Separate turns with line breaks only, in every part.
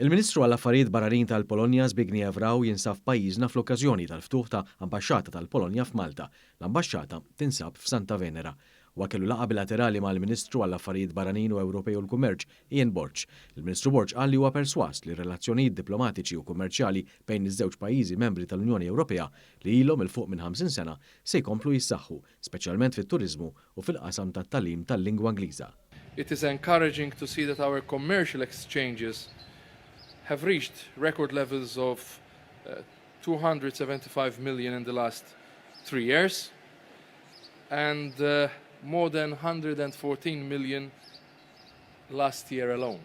Il-Ministru għall-Affarijiet Barranin tal-Polonja Zbigniew Rau jinsab f'pajjiżna fl-okkażjoni tal-ftuħ ta' Ambaxxata tal-Polonja f'Malta. L-ambaxxata tinsab f'Santa Venera. Huwa kellu laqgħa bilaterali mal-Ministru għall-Affarijiet Barranin u Ewropej u l-Kummerċ, Ian Borg. Il-Ministru Borg qal li huwa persważ li r-relazzjonijiet diplomatiċi u kummerċjali bejn iż-żewġ pajjiżi membri tal-Unjoni Ewropea li ilhom 'il fuq minn 50 sena se jkomplu jissaħħu, speċjalment fit-turiżmu u fil-qasam tat-tagħlim tal-lingwa Ingliża.
It is encouraging to see that our commercial exchanges have reached record levels of 275 million in the last 3 years and more than 114 million last year alone.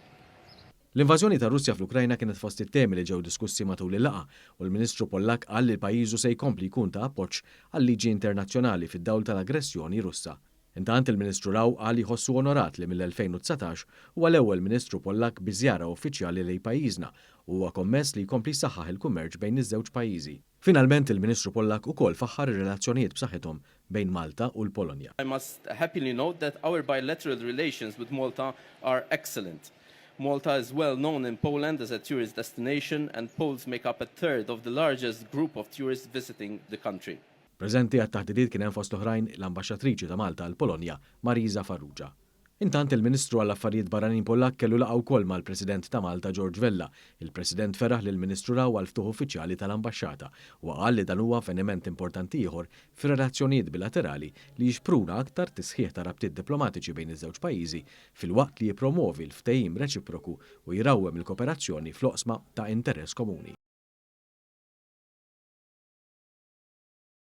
L-invażjoni ta' Russja fl-Ukrajna kienet fost it-temi li ġew diskussi matul il-laqgħa u l-Ministru Pollak qal li pajjiżu se jkompli jkun ta' appoġġ għal-liġi internazzjonali fid-dawl tal-aggressjoni Russa. Intant, il-Ministru Rau qal jħossu onorat li mill-2019 huwa l-ewwel Ministru Pollak bi żjara uffiċjali lejn pajjiżna u huwa kommess li jkompli jsaħħaħ il-kummerċ bejn iż-żewġ pajjiżi. Finalment, il-Ministru Pollak ukoll faħħar ir-relazzjonijiet b'saħħithom bejn Malta u l-Polonja.
I must happily note that our bilateral relations with Malta are excellent. Malta is well known in Poland as a tourist destination, and Poles make up a third of the largest group of tourists visiting the country.
Preżenti għat-taħdidiet kien hemm fost oħrajn l-ambaxxatriċi ta' Malta għall-Polonja, Marisa Farrugia. Intant, il-Ministru għall-Affarijiet Barranin Pollak kellu laqgħa wkoll mal-President ta' Malta George Vella. Il-President feraħ lill-Ministru Rau għal ftuħ uffiċjali tal-ambaxxata u qal li dan huwa avveniment importanti ieħor fir-relazzjonijiet bilaterali li jixpruna aktar tisħiħ ta' rabtiet diplomatiċi bejn iż-żewġ pajjiżi, filwaqt li jippromovi l-ftehim reċiproku u jrawwem il-kooperazzjoni fl-oqsma ta' interess komuni.